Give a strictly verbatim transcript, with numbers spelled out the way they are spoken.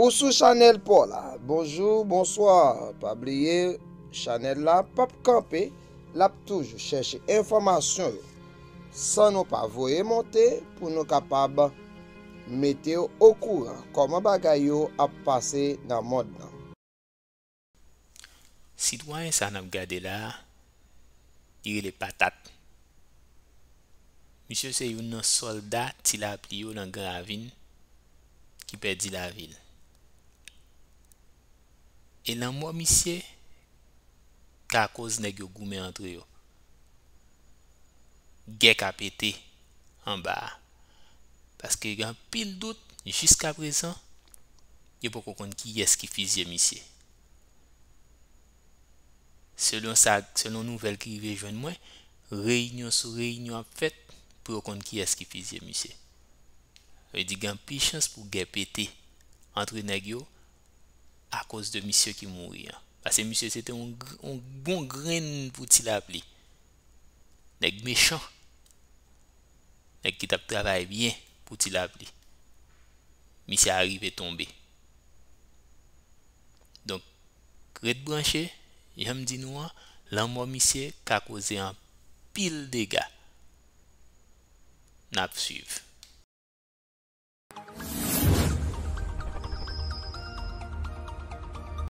Ou sou chanèl pa w la. Bonjou, bonswa. Pa bliye, chanèl la p ap kanpe, l ap toujou chèche enfòmasyon yo. San nou pa voye monte pou nou kapab mete w okouran kòman bagay yo ap pase nan mond lan. Sitwayen sa n ap gade la a, li rele Patat. Misye se youn nan sòlda Ti Lapli yo nan Gran Ravin ki pèdi lavi l. E lanmò misye ka koz nèg yo goumen antre yo. Gè ka pete anba a. Paske gen anpil dout, jiskaprezan, yo poko konn kiyès ki fizye misye. Selon sa, selon nouvèl ki rive jwenn mwen, reyinyon sou reyinyon ap fèt pou yo konn kiyès ki fizye misye. Sa vle di gen anpil chans pou gè pete antre nèg yo akoz de misye ki mouri an. Paske misye se te yon, gr- yon bon grenn pou Ti Lapli. Nèg mechan. Nèg ki t ap travay byen pou Ti Lapli. Misye a rive tonbe. Donk, ret branche, jan m di nou an, lanmò misye ka koze anpil dega. N ap swiv.